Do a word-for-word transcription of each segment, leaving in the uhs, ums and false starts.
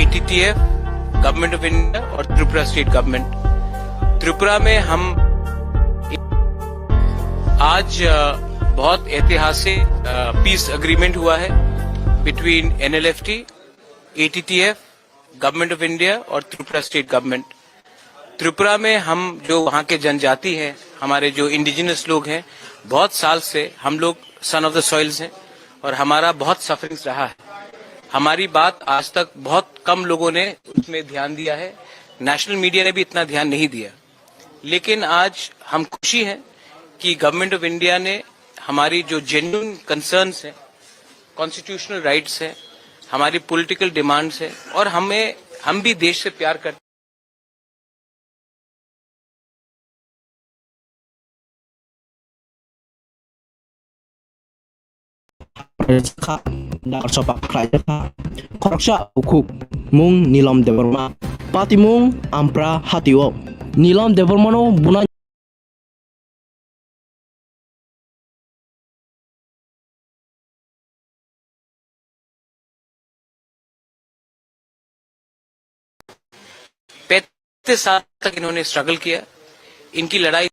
ATTF, government of India और Tripura state government. Tripura में हम आज, अ, बहुत ऐतिहासिक, अ, पीस एग्रीमेंट हुआ है between NLFT, ATTF, government of India और त्रिपुरा स्टेट गवर्नमेंट। त्रिपुरा में हम जो वहाँ के जनजाति हैं, हमारे जो इंडिजिनस लोग हैं, बहुत साल से हम लोग सन ऑफ द सॉइल्स हैं और हमारा बहुत सफरिंग्स रहा है। हमारी बात आज तक बहुत कम लोगों ने उसमें ध्यान दिया है, नेशनल मीडिया ने भी इतना ध्यान नहीं दिया। लेकिन आज हम खुशी हैं कि गवर्नमेंट ऑफ इंडिया ने हमारी जो जेन्युइन कंसर्न्स हैं, कॉन्स्टिट्यूशनल राइट्स हैं, हमारी पॉलिटिकल डिमांड्स हैं और हमें, हम भी देश से प्यार करते Kha, dakar sopa khlai kha. Khoroksa ukhuk mung Nilom Debbarma. Patimung Ampra hatio. Nilom Debbarmano buna पैंतीस साल तक इन्होंने स्ट्रगल किया। इनकी लड़ाई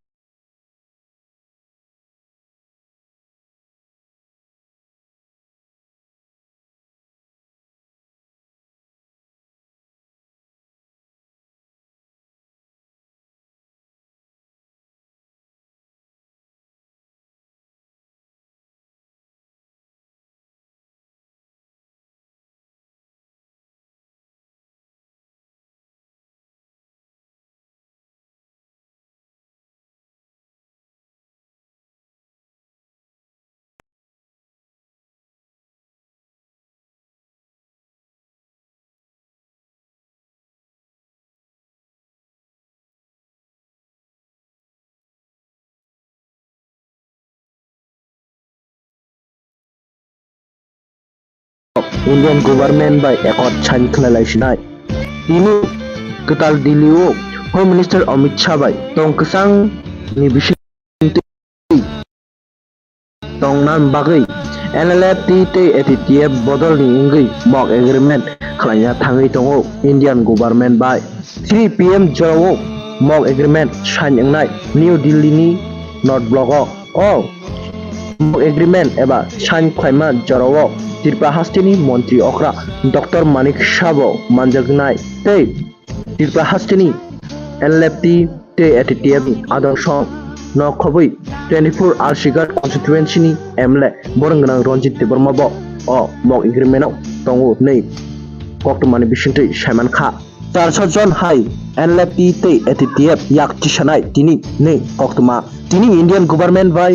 Indian government bai accord sign khlai lai sinai. Tini kwtal Delhi o Home Minister Amit Shah bai tong kwchang ni bising tongna bagwi N L F T tei A T T F bodolni wngwi mok agreement khlaina thangwi tongo Indian government bai. Three P M jorao mok agreement sign wngnai New Delhi ni North Block o. O mok agreement eba sign khlaima jorao Tripura hasteni montri okra Doctor Manik Saha bo manjaknai tei Tripura hasteni N L F T tei A T T F ni adong song no khobwi twenty four Arsigar constituency ni M L A borong gwnang Ranjit Debbarma bo o mok agreement o tongo hinwi koktwmani bisingtwi saimankha. Charso jon hai N L F T tei A T T F yak tisanai tini hinwi koktwma. Tini Indian government bai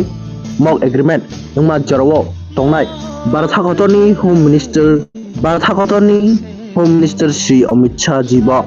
mok agreement wngma jorao tongnai Bharat hakotorni Home Minister Bharat hakotorni Home Minister Shri Amit Shah ji bo.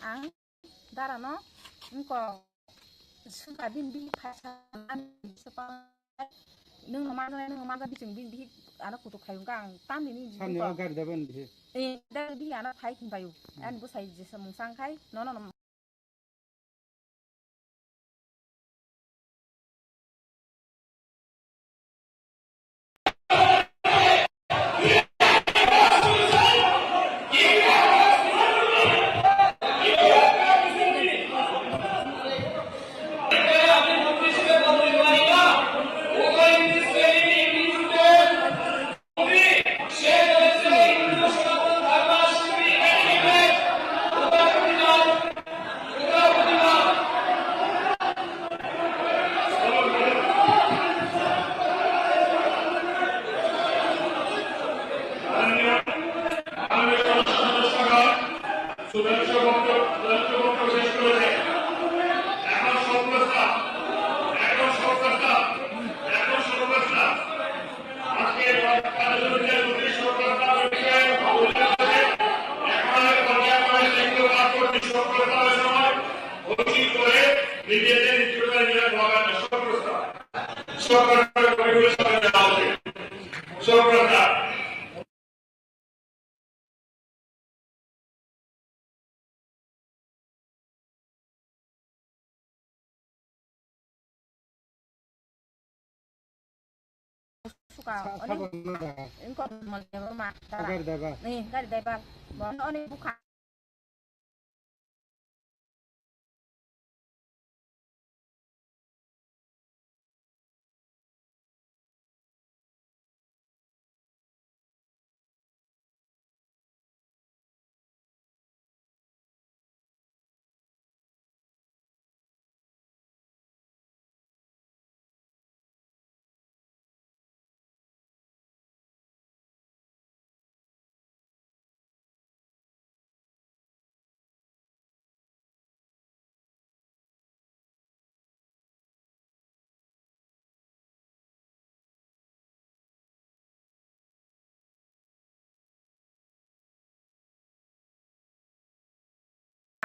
Ang dara no wngkok suka bini bihik phaisa nung no manjaknai nung no manjak biching bini bihik ano kutuk khai wngkha ang tamni ni Sani o gari da bini bihik. Eh, da bihik ano phai khum paio ani bwsai jesa mungsa wngkhai nono no. Suka, sa-, onek sabo na da. Engko mal debor ma, dara. Gari daba. Ni, gari daba. Bo, onek bukha.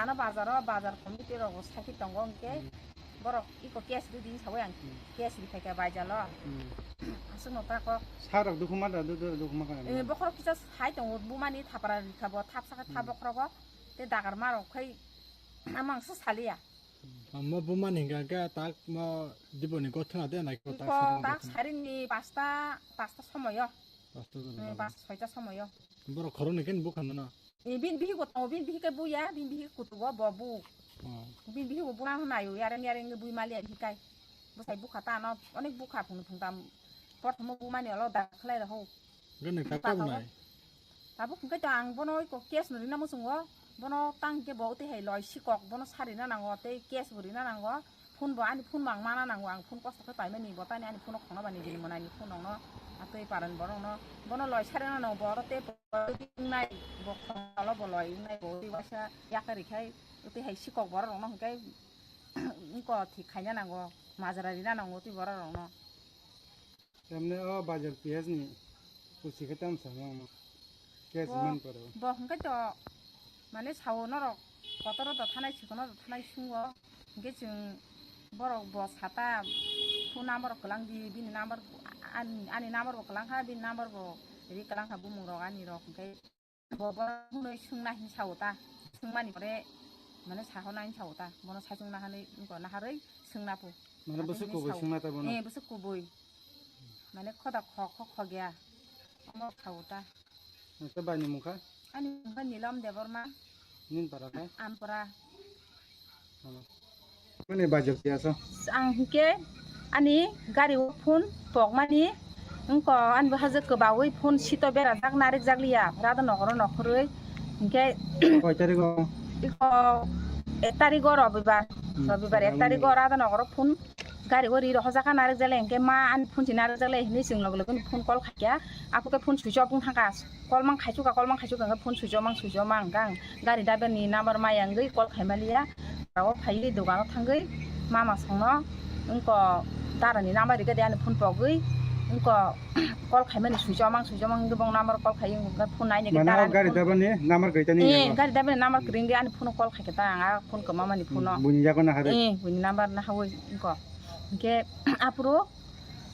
Ano bazaro, bazar committee rogo sakhi tongo hwnkhe, hmm, borok iko case rwdi hinwi sawi ang, hmm, case rwphaikha baijalo. Hmm. Aswkno ta kok. Sarok dukhuma da, du-, du-, dukhuma kha. Eh, bokhorok kisa sai tongo, bumani thapra rikha bo, thapsa khe thap, hmm, bokhorogo. Tei dagar marok khai amang se saliya. Mo bumani hingka hingke tak mo diboni gothona de nai ko tak. Iko sari tak gothona. Sarini pasta, pasta somoyo. Pasta gothona. Hmm, pasta soita somoyo. Borok khoroknwi khe bukha nono. Eh, bini bihi gothona, bini bihi khe buya, bini bihi kutugo bo bu. Oh. Bini bihi bo buna hwnwi ayo, yareng yareng bui maliya bihi kai. Bwsai bukha ta ano, onek bukha phung phung tam. Porthomo bumani olo da khlai rw hok. Gwnwi tak tabuk nai. Tabuk hwnkhe to ang bono iko case no rina muchungo, bono tang khe bo tei hai loi sikok, bono sa rina nango, tei case bo rina nango, phone bo ani phone bo ang mana nango, ang phone kosto khe paimani, bo tani ani phone no khongna bani bini mwnai ni phone no, a tei paran borok no, bono loi sa rina nango, bo oro tei bo wngnai, bo khongno bo loi wngnai, bo tei waisa yakarwi khai, tei hai sikok borok rok no hwnkhe, wngko thik khaina nango, majra rina nango tei borok rok no. Tamni o bajar piyaj ni kuchi khe tam samo omo. Khe bo, man paro. Bo hwnkhe to mane sao norok kotoro to thanai sikono to thanai sungo. Hwnkhe chwng borok bo sata phone number kwlang di, bini number ani, ani number bo kwlang kha, bini number bo ri kwlang kha bumung rok ani rok hwnkhe. Bo, bo hwnwi swngna hinwi sao ta, swngmani pore, mane, sahorna hinwi sao ta, bono saichung naharwi, wngkha naharwi swngna pho. Mane, bwswk kubui swngna ta bono? Eh, bwswk kubui. Mane, khoda kho, kho, khogya. Omo sao ta. Nokhe bai ni mungkha? Ani mungkha Nilom Debbarma. Nini para khe? Ampura. Mani bajok tiya so? Ang hwnkhe ani gari o phone pokmani wngkha, ani bo hajak kwbaui phone sito berajak narikjak liya, rada nohoro nokhorwi. Hwnkhe koi tarik o? Iko ek tarik o Robibar. Hmm, Robibar ek tarik o rada nohoro phone gari o ri rohorjak kha narikjak le, hwnkhe ma ani phone se narikjak le hinwi chwng loge loge phone call khaikha, aphuru khe phone switch off wng thangkha. Call mang khaichukha, call mang khaichukha, hwnkhe phone switch off mang, switch off mang, hwnkhe ang gari driver ni number maya wngwi call khaimaliya. Aro phaiwi dogano thangwi mama songno wngkha darani number rikha de ani phone pogwi wngkha call khaimani switch off mang, switch off mang wngwi bong number call khai wngkha phone naini. Mane o gari driver ni number gwi tani? Eh, gari driver ni number kwrwi wngwi ani phone call khaikha ta ang a phone kwmamani phone no. Buini yago naharwi? Eh, buini number naharwi wngkha. Hwnkhe aphuru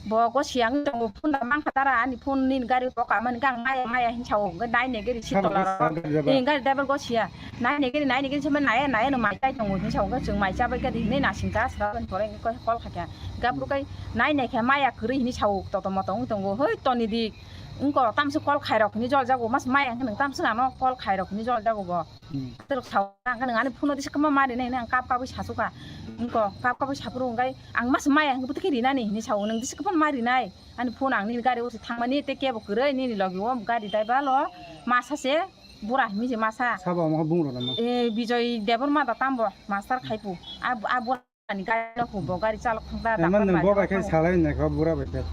Bo gosiya wng tongo, phone da mangkha tara, ani phone nini gari o kamani khe ang maya maya hinwi sao, hwnkhe nainai gari seat tola rok. Gari driver gosiya, nainai gari, nainai gari, sema naya naya no mai chai tongo hinwi sao, hwnkhe chwng mai chabai khe hinwi nasing kha, sra bani pore hwnkhe call khaikha, hwnkhe aphuru khe nainai khe maya kwrwi hinwi sao, toto moto wng tongo, hoi toni di, wngkha tamsok call khairok hinwi jol jago, mas maya hwnkhe nwng tamsok ano call khairok hinwi jol jago bo. Hmm. Tei rok sao, ang khe nwng ani phone no tisa khe ma ma rinai hinwi ang kap kapwi sasukha, wngkha kap kapwi saphuru hwnkhe. Ang mas maya hwnkhe bwtwi khe rinani hinwi sao, nwng tisa khe phano ma rinai. Ani phone ang nini gari o se thangmani tei kebo kwrwi nini logi o gari driver o masa se bura hinwi se masa. Sabo omo bung rwna ma? Eh, Bijoy Debbarma da tambo master khaipu. A, a bura ni gari no hubo gari chalok thangda. Emang nwng bo bai khe salai nai kho bura bai khe.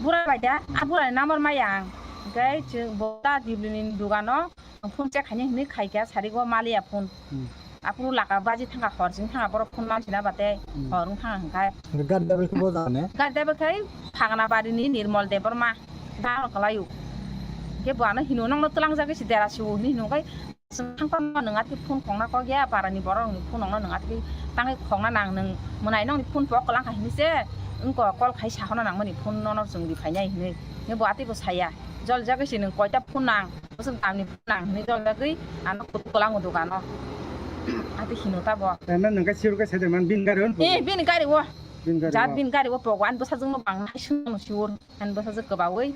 Bura bai da, a bura ni number maya ang. Hwnkhe chwng bo da Dibli ni dogano. Ang phone check khaini hinwi khaikha sarigo maliya phone. Hmm. Aphuru laka baji thangkha hor sing thangkha borok phone mansina bate. Hmm. Hor wng thangkha hwnkhe. Hwnkhe gari driver khe bo jagani? Gari driver khai Phagna barini Nirmol Debbarma. Dano kwlaio. Hwnkhe bo ano hino nokno twlangjagwi se dera siwo hinwi hino khai. Chwng thangphano nwng atwi phone khokna kok ya parani borok rokni phone rokno nwng atwi tangwi khokna nang nwng mwnai nokni phone pok kwlangkha hinwi se. wngko call khai sahona nangmani phone nono chwng ri phainai hinwi. Nini bo atwi bo saya. Jol jagwi se nwng koita phone nang, bwswk damni phone nang hinwi jol jagwi ano kutu kwlango dogano. Atwi hino ta bo. Tama nwng khe sir khe sai de man bin gari on. Eh, bini gari o. Bin gari Jat o. Bini gari o pogo ani bwsajwkno bang nai swngno sir. Ani bwsajwk kwbaui,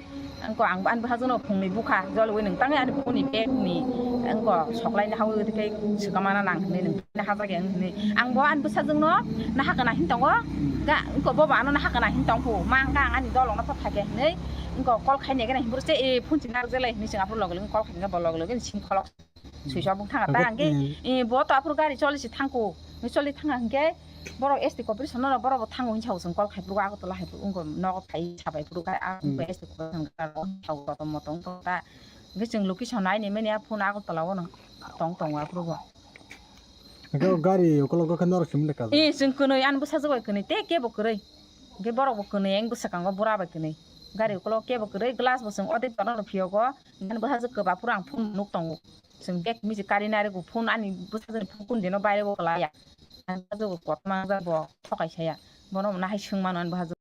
wngko ang ani bwsajwkno phungni bukha, jolwi nwng tangwi ani phone ni bag ni, wngko soklaini hawi tei swkamana nang hinwi nwng tini hajak ya hinwi. Ang bo ani bwsajwkno naha kana hin tongo, ga wngko bobo ano naha kana hin tongphu, ma wngkha ang ani dolokno pha thakya hinwi, wngko call khaini gana hinwi se, e, phone si narwk jelai hinwi chwng aphuru loge loge call khaini bo loge loge sing kholok. Swisok bwkhang ta hwnkhe, hwnkhe, mm, eh, bo to aphuru gari choli si thangkhu. Choli thangkha hwnkhe borok S T corporation no borok bo thango hinwi sao chwng call khai phuru Agartala hai phuru wngkha nogo phai sabai phuru gari a, mm, S T corporation gari o sao joto moto wngkha ta. Hwnkhe chwng location nai ni mani a phone Agartala o no tong tongo aphuru bo. Hwnkhe o gari ukolog khe norok simi lekha. Eh, chwng kwnwi ani bwsajwk bai kwnwi tei kebo kwrwi. Hwnkhe borok bo kwnwi ang bwswkango bura bai kwnwi. Gari ukolog kebo kwrwi glass bo chwng odek tono phiyogo. Ani bwsajwk kwba phuru ang phone nuk tongo. Chwng bag miji kari nai rwgo phone ani bwsajwkni phone kundino baire o kwlaiya. Ani bwsajwk bo kotorma wngjak bo thokai saya. Bono hwnna hai swng mano ani bwsajwk.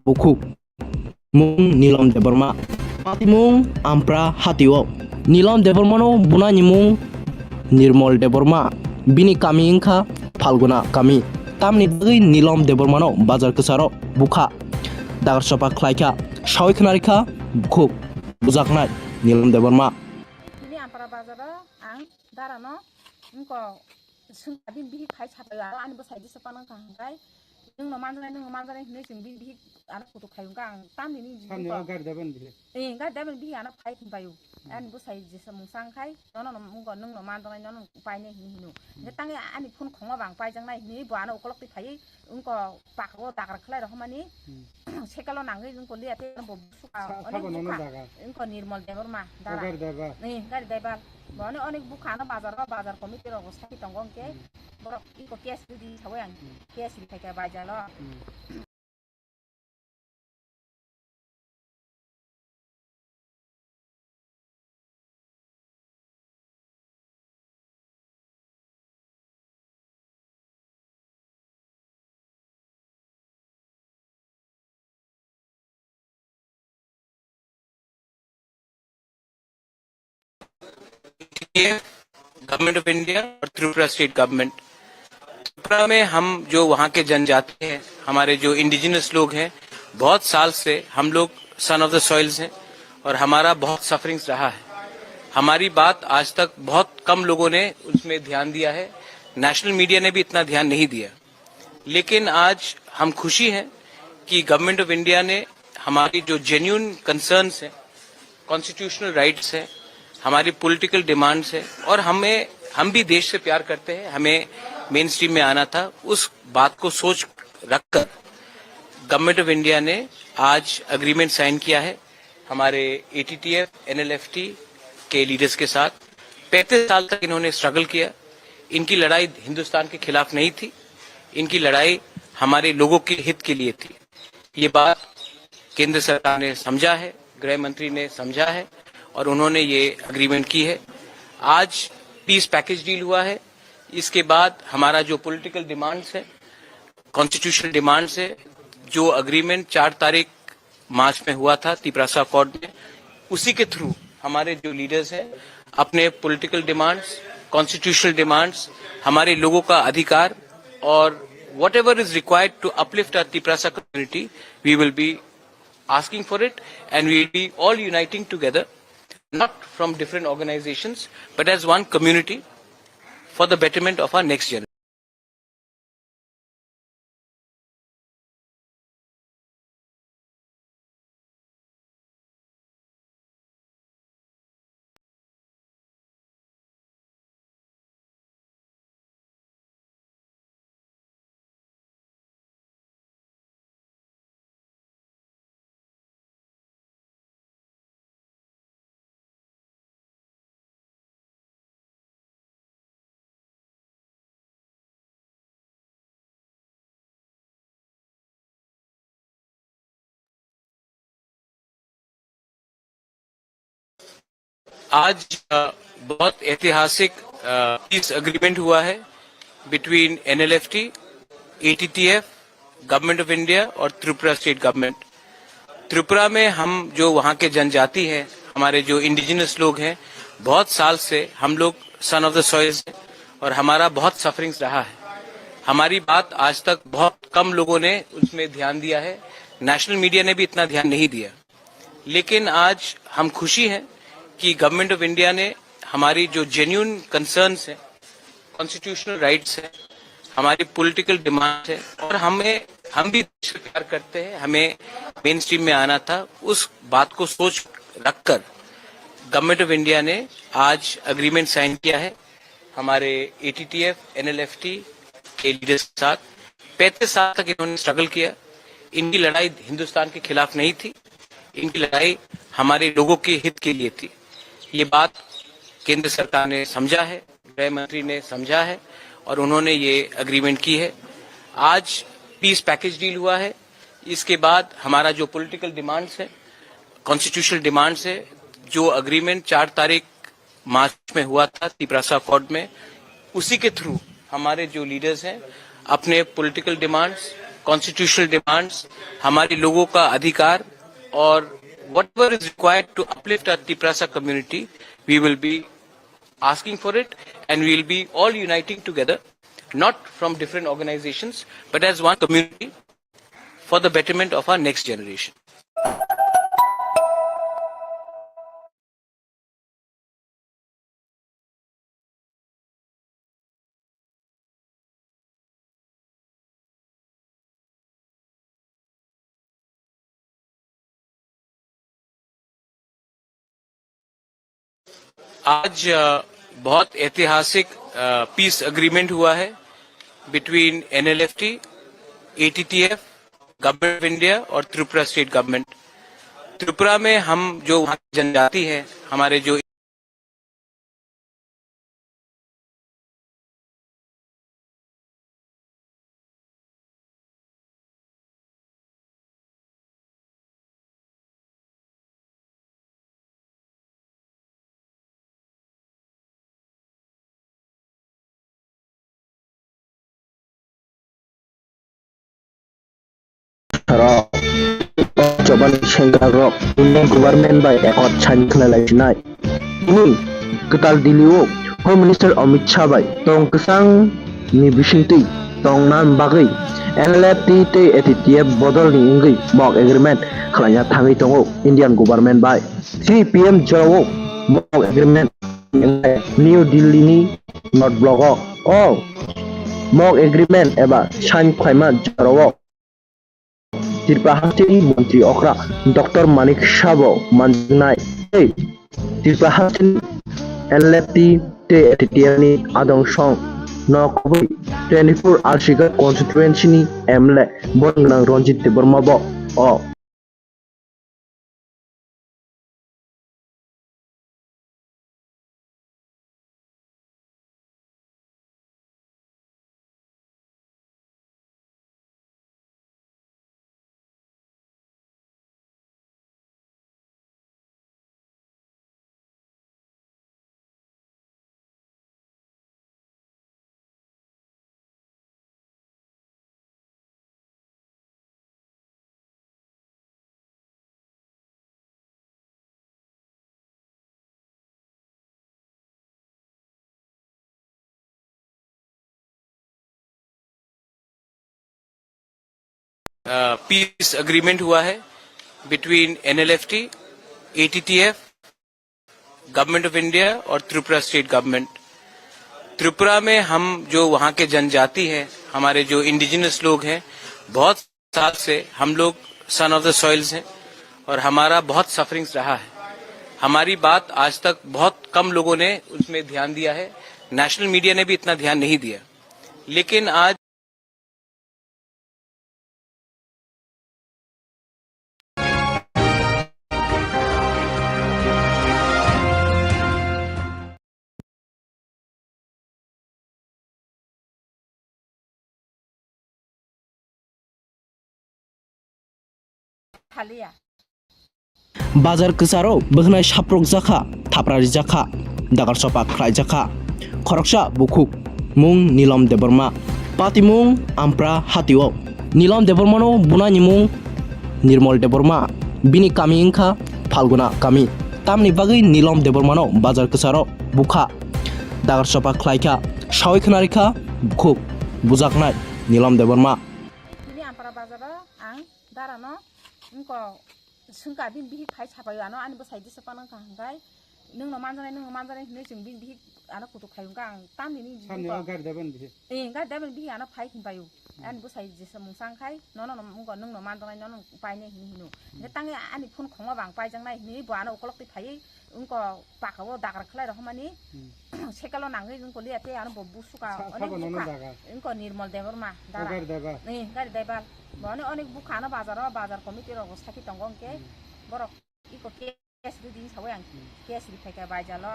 Bukhuk. Mung Nilom Debbarma. Patimung Ampra hatio. Nilom Debbarmano bunani mung Nirmol Debbarma. Bini kami wngkha Phalguna kami. Tamni bagwi Nilom Debbarmano bazar kwcharo bukha. Dagar chopha khlaikha, sawi khwnarikha, bukhuk bujaknai Nilom Debbarma. Tini Ampara bazaro ang darano wngkha, swngkha bini bihik khai sapai aro ani bwsai disa panang kha hwnkhai, nwngno manjaknai, nwngno manjaknai hinwi chwng bini bihik ano kutuk khai wngkha ang tamni ni Samni o gari daban bihik. Eh, gari daban bihik ano phai thung paio. Hmm. Ani bwsai jesa mungsa wngkhai, nono no wngkha nwngno manjaknai, nono painai hinwi hino. Hmm. Hingkhe tangwi ani phone khongma bang paijaknai hinwi bo ano ukolok twi phaiwi wngkha. Pakao dagar khlai rok mani. Hmm. Sekalo nangwi wngkha liya te bo suka. Sa-, onek sabo nono bukha. Daga. Wngkha Nirmal Debbarma, o dara. Gari driver. Eh, gari driver. Bo onek, onek bukha ano bazar o, bazar committee rok bo saki tongo hwnkhe. Hmm. Borok iko case ridi sawi ang. Hmm. Case ri khaikha baijalo. Hmm. Government of India और Tripura state government, Tripura में हम जो वहाँ के जनजाति हैं, हमारे जो इंडिजिनस लोग हैं, बहुत साल से हम लोग सन ऑफ द सॉइल्स हैं और हमारा बहुत सफरिंग्स रहा है। हमारी बात आज तक बहुत कम लोगों ने उसमें ध्यान दिया है, नेशनल मीडिया ने भी इतना ध्यान नहीं दिया। लेकिन आज हम खुशी हैं कि गवर्नमेंट ऑफ इंडिया ने हमारी जो जेन्युइन कंसर्न्स हैं, कॉन्स्टिट्यूशनल राइट्स हैं, हमारी पॉलिटिकल डिमांड्स हैं और हमें, हम भी देश से प्यार करते हैं, हमें मेन स्ट्रीम में आना था, उस बात को सोच रखकर गवर्नमेंट ऑफ इंडिया ने आज एग्रीमेंट साइन किया है हमारे एटीटीएफ, एनएलएफटी के लीडर्स के साथ। पैंतीस साल तक इन्होंने स्ट्रगल किया। इनकी लड़ाई हिंदुस्तान के खिलाफ नहीं थी, इनकी लड़ाई हमारे लोगों के हित के लिए थी। ये बात केंद्र सरकार ने समझा है, गृह मंत्री ने समझा है और उन्होंने ये एग्रीमेंट की है। आज पीस पैकेज डील हुआ है, इसके बाद हमारा जो पॉलिटिकल डिमांड्स है, कॉन्स्टिट्यूशनल डिमांड्स है, जो एग्रीमेंट चार तारीख मार्च में हुआ था तिपरासा अकॉर्ड में, उसी के थ्रू हमारे जो लीडर्स हैं अपने पॉलिटिकल डिमांड्स, कॉन्स्टिट्यूशनल डिमांड्स, हमारे लोगों का अधिकार और whatever is required to uplift our Tiprasa community, we will be asking for it and we will be all uniting together, not from different organizations, but as one community for the betterment of our next generation. आज, अ, बहुत ऐतिहासिक, अ, piece agreement हुआ है between NLFT, ATTF, government of India और Tripura state government. Tripura में हम जो वहाँ के जनजाति हैं, हमारे जो इंडिजिनस लोग हैं, बहुत साल से हम लोग सन ऑफ द सॉइल्स हैं और हमारा बहुत सफरिंग्स रहा है। हमारी बात आज तक बहुत कम लोगों ने उसमें ध्यान दिया है, नेशनल मीडिया ने भी इतना ध्यान नहीं दिया। लेकिन आज हम खुशी हैं कि गवर्नमेंट ऑफ इंडिया ने हमारी जो जेन्युइन कंसर्न्स हैं, कॉन्स्टिट्यूशनल राइट्स हैं, हमारी पॉलिटिकल डिमांड्स हैं और हमें, हम भी देश से प्यार करते हैं, हमें मेन स्ट्रीम में आना था, उस बात को सोच रखकर गवर्नमेंट ऑफ इंडिया ने आज एग्रीमेंट साइन किया है हमारे एटीटीएफ, एनएलएफटी के लीडर्स के साथ। पैंतीस साल तक इन्होंने स्ट्रगल किया। इनकी लड़ाई हिंदुस्तान के खिलाफ नहीं थी, इनकी लड़ाई हमारे लोगों के हित के लिए थी। ये बात केंद्र सरकार ने समझा है, गृह मंत्री ने समझा है और उन्होंने ये एग्रीमेंट की है। आज पीस पैकेज डील हुआ है, इसके बाद हमारा जो पॉलिटिकल डिमांड्स है, कॉन्स्टिट्यूशनल डिमांड्स है, जो एग्रीमेंट चार तारीख मार्च में हुआ था तिपरासा अकॉर्ड में, उसी के थ्रू हमारे जो लीडर्स हैं अपने पॉलिटिकल डिमांड्स, कॉन्स्टिट्यूशनल डिमांड्स, हमारे लोगों का अधिकार और whatever is required to uplift our Tiprasa community, we will be asking for it and we will be all uniting together, not from different organizations, but as one community for the betterment of our next generation. आज, अ, बहुत ऐतिहासिक, अ, piece agreement हुआ है between NLFT, ATTF, government of India और Tripura state government. Tripura में हम जो वहाँ की जनजाति है, हमारे जो Rok, chobani sengkrak rok, Indian government bai accord sign khlai lai sinai. Tini kwtal Delhi o Home Minister Amit Shah bai tong kwchang ni bisingtwi tongna bagwi N L F T tei A T T F bodol ni wngwi mok agreement khlaina thangwi tongo Indian government bai. Three P M jorao mok agreement New Delhi ni North Block o, o mok agreement eba sign khlaima jorao Tripura hasteni montri okra Doctor Manik Saha bo manjaknai tei Tripura hasteni N L F T tei A T T F ni adong song no kubui twenty-four Arsiga constituency ni M L A borok gwnang Ranjit Debbarma bo o. Piece agreement हुआ है between NLFT, ATTF, government of India और Tripura state government. Tripura में हम जो वहाँ के जनजाति हैं, हमारे जो इंडिजिनस लोग हैं, बहुत साल से हम लोग सन ऑफ द सॉइल्स हैं और हमारा बहुत सफरिंग्स रहा है। हमारी बात आज तक बहुत कम लोगों ने उसमें ध्यान दिया है, नेशनल मीडिया ने भी इतना ध्यान नहीं दिया, लेकिन आज Bazar kwcharo bwkhnai saprok jakha, thapra rijak kha, dagar sopak khlai jakha. Khoroksa bukhuk mung Nilom Debbarma, patimung Ampra hatio. Nilom Debbarmano bunani mung Nirmol Debbarma, bini kami wngkha Phalguna kami. Tamni bagwi Nilom Debbarmano bazar kwcharo bukha, dagar sopak khlaikha, sawi khwnarikha bukhuk bujaknai Nilom Debbarma. Bini Ampra bazaro ang darano wngkha. Swngkha bini bihik phai sapai ano ani bwsai disa panang kha hwnkhe nwngno manjaknai nwngno manjaknai hinwi chwng bini bihik ano kutuk khai hwnkha ang tamni ni Samni bihik o gari daba ni bihik. Eh, gari daba ni bihik ano phai hinpaio. Ani bwsai jesa mungsa wngkhai nono no wngkha nwngno manjaknai nono painai hinwi hino. Hwnkhe tangwi ani phone khongo bang paijaknai hinwi bo ano ukolok twi phaiwi wngkha paka o dagar khlai rok mani. Sekalo nangwi wngkha liya tei ano bo busuka Sa-, onek sabo nono bukha. Daga. Wngkha Nirmol Debbarma O dara. Gari daba. Eh, gari daba. Bo ani onek bukha ano bazar o bazar committee rok sakhi tongo hwnkhe borok iko case rwdi sawi ang case rwphaikha baijalo.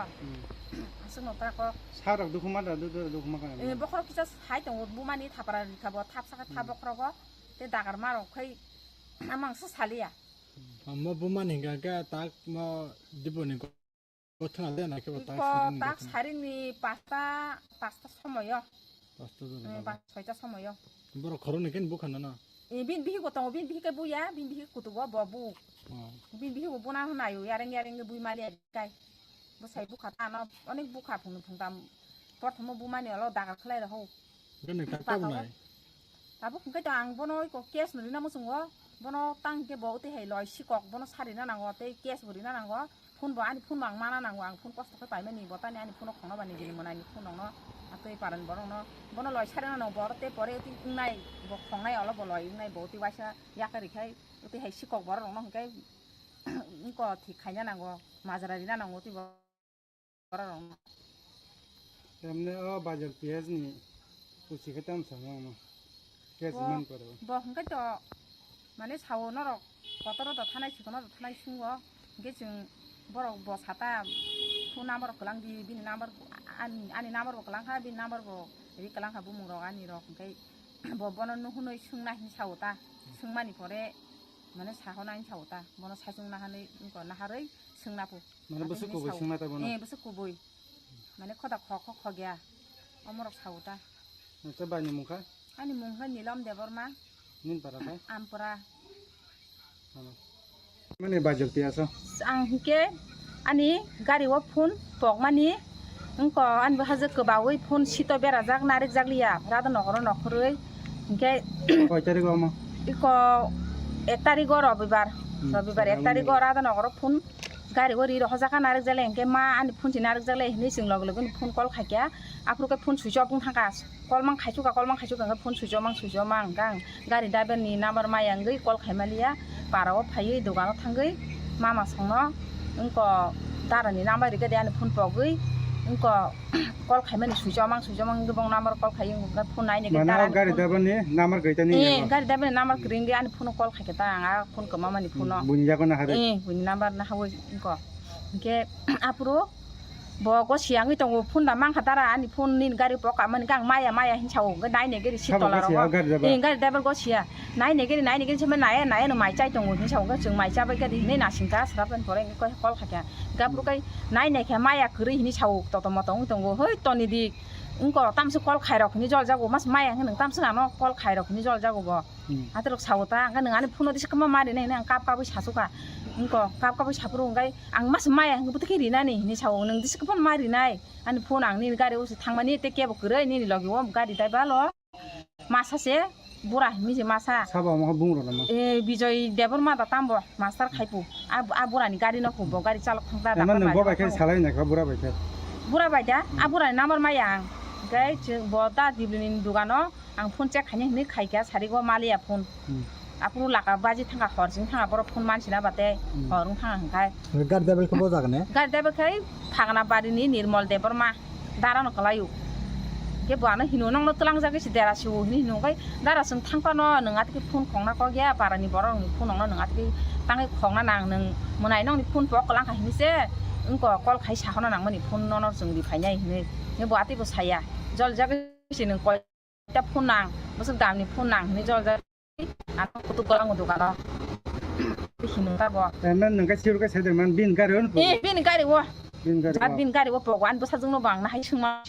Aswkno tako. Sarok dukhu ma da, du-, du-, dukhu ma kha. Eh, bokhorok kisa hai tongo bumani thapra rikha bo thapsa khe thap bokhorogo tei dagar marok khai amang se saliya. Mo bumani hingka khe tak mo diboni Kothana de na kebo tak Iko saring tak kothana. Saringni pasta, pasta somoyo. Pasta jona Hmm, kabo. Pas soita somoyo. Borok khoroknwi khe bukha nana. Eh, bin bihik bo tongo, bin bihik khe buya, bin bihik kutugo bo bu. Oh. Bin bihik bo buna hwnayo, yareng yareng bui mali kai. Bwsai bukha tano, onek bukha phung phung tam. Prothomo bumani olo dagar khlai rw hok. Kani kaka Paka bo. Tabuk hwnkhe to ang bono iko case no rina muchungo, bono tang hwnkhe bo tei hai loi sikok bono sarina nango tei case bo rina nango, phone bo ani phone bo ang mana nango, ang phone kosto khe paimani bo tani ani phone o khongna bani bini mwnai ni phone rok no atwi paran borok no bono loi sarina nango bo tei pore twi wngnai bo khongnai olo bo loi wngnai bo twi waisa yakarwi khai tei hai sikok borok rok no hwnkhe wngko thik khaina nango majra rina nango tei bo. Borok rok no. Emne o bajal piyaj ni kuchi khe tam samo no. Piyaj Bo, man paro. Bo hwnkhe to mane sao norok kotoro to thanai siko no to thanai sungo. Hwnkhe chwng borok bo sata phone number kwlang di bini number ani, ani number bo kwlang kha bini number bo ri kwlang kha bumung rok ani rok hwnkhe bo bono nuhunoi sungna hin sao ta. Sungmani pore mane sahona hin sao ta. Bono sachung nahanoi wngko naharoi sungna phu. Mane bwswk kubui sungna ta bono? Eh, bwswk kubui. Mane khoda kho kho kho gya. Omorok sao ta. Acha bai ni mungkha? Ani mungkha Nilom Debbarma. Nin para kha? Ampura. Mane bajal tiya so? Ang hike ani gari o phone pokmani wngko ani bo haje kwbaui phone sito berajak narik jak liya rada nokoro nokhoroi hingke Koi tarik omo? Iko ek tarik o robibar. Hmm, Robibar ek tarik o rada nokoro phone gari o ri rohojak ka narik jale hingke ma ani phone si narik jale hinui chwng log log ni phone call khaikya aphuru ke phone switch off wng thangka. Call mang khaichuk ka, call mang khaichuk ka, hwnkhe phone switch off mang, switch off mang, hwnkhe ang gari driver ni number maya wngwi call khaimaliya, para o phaiwi dogano thangwi mama songno wngko dara ni number rikhe de ani phone pogwi wngko call khaimani switch off mang, switch off mang wngwi bong number call khai wngkha phone nai nai Mane dara o ni gari phone driver ni number gwi tani Eh, abo? Gari driver ni number kwrwi wngwi ani phone o call khaikhe ta ang a phone kwmamani phone o. Buini yago na hare? Eh, buini number na hawi wngko. Hwnkhe aphuru Bo gosi wngwi tongo, phone da mankha dara, ani phone nini gari poka mani khe ang maya maya hinwi sao, hwnkhe nai nai gari seat Sabo tola gosi rogo. O gari driver? Ee, gari driver gosi ya. Nai nai gari, nai nai gari se nai nai no mai chai tongo hinwi sao, hwnkhe chwng mai chabai gari hinwi nasing kha, srap ani pore hwnkhe call khaikha. Hwnkhe aphuru khe nai nai khe maya kwrwi hinwi sao, toto moto wngwi tongo, hoi toni di. Wngko tamswk call khairok hinwi joljago, mas maya hwnkhe nwng tamswk ano call khairok hinwi joljago bo. Hmm. Hatrok sao ta, hwnkhe nwng ani phone o disa kwma ma rinai hinwi ang kap kapwi sasukha. Wngko kap kapwi saphuru hwnkhe ang mas maya hwnkhe bwtwkhe rinani hinwi sao, nwng disa kwma ma rinai. Ani phone ang nini gari o se thangmani tei kebo kwrwi nini logi o gari driver o masa se bura hinwi se masa. Sabo omo bung rwna ma? Eh, Bijoy Debbarma da tambo master khaipu. A, a bura ni gari no khubo gari chalok thang da. Ema da nwng bo bai khe salai na kha bura bai khe. Bura bai da, a bura ni number maya ang. Hwnkhe chwng bo da Dibli ni dogano ang phone check khaini hinwi khaikha sarigo maliya phone. Hmm. Aphuru laka baji thangkha hor sing thangkha borok phone mansina bate Hmm. hor wng thangkha hwnkhe. Gari driver khe bo jaga ne? Gari driver khe Phagna barini Nirmol Debbarma dara no kwlaio. Hwnkhe bo ano hino nokno twlang jagwi se dera siwo hinwi hino hwnkhe dara chwng thangphano nwng atike phone khongna kok ya parani borok ni phone nokno nwng atike tangwi khokna nang nwng mwnai nokni phone pok kwlangkha hinwi se wngko call khai sahorna nangmani phone nono chwng ri phainai hinwi. Hwnkhe bo atwi bo saya jol jagwi se nwng koi ta phone nang, bwswk damni phone nang hinwi jol jagwi ano kutuk golango dogano. Hino ta bo. Emang nang ka sir ka seder man bin gari on. Eh, bini gari o. Bin gari Jat o. Bini gari o pogo ani bwsajwkno bo ang nahai swngma.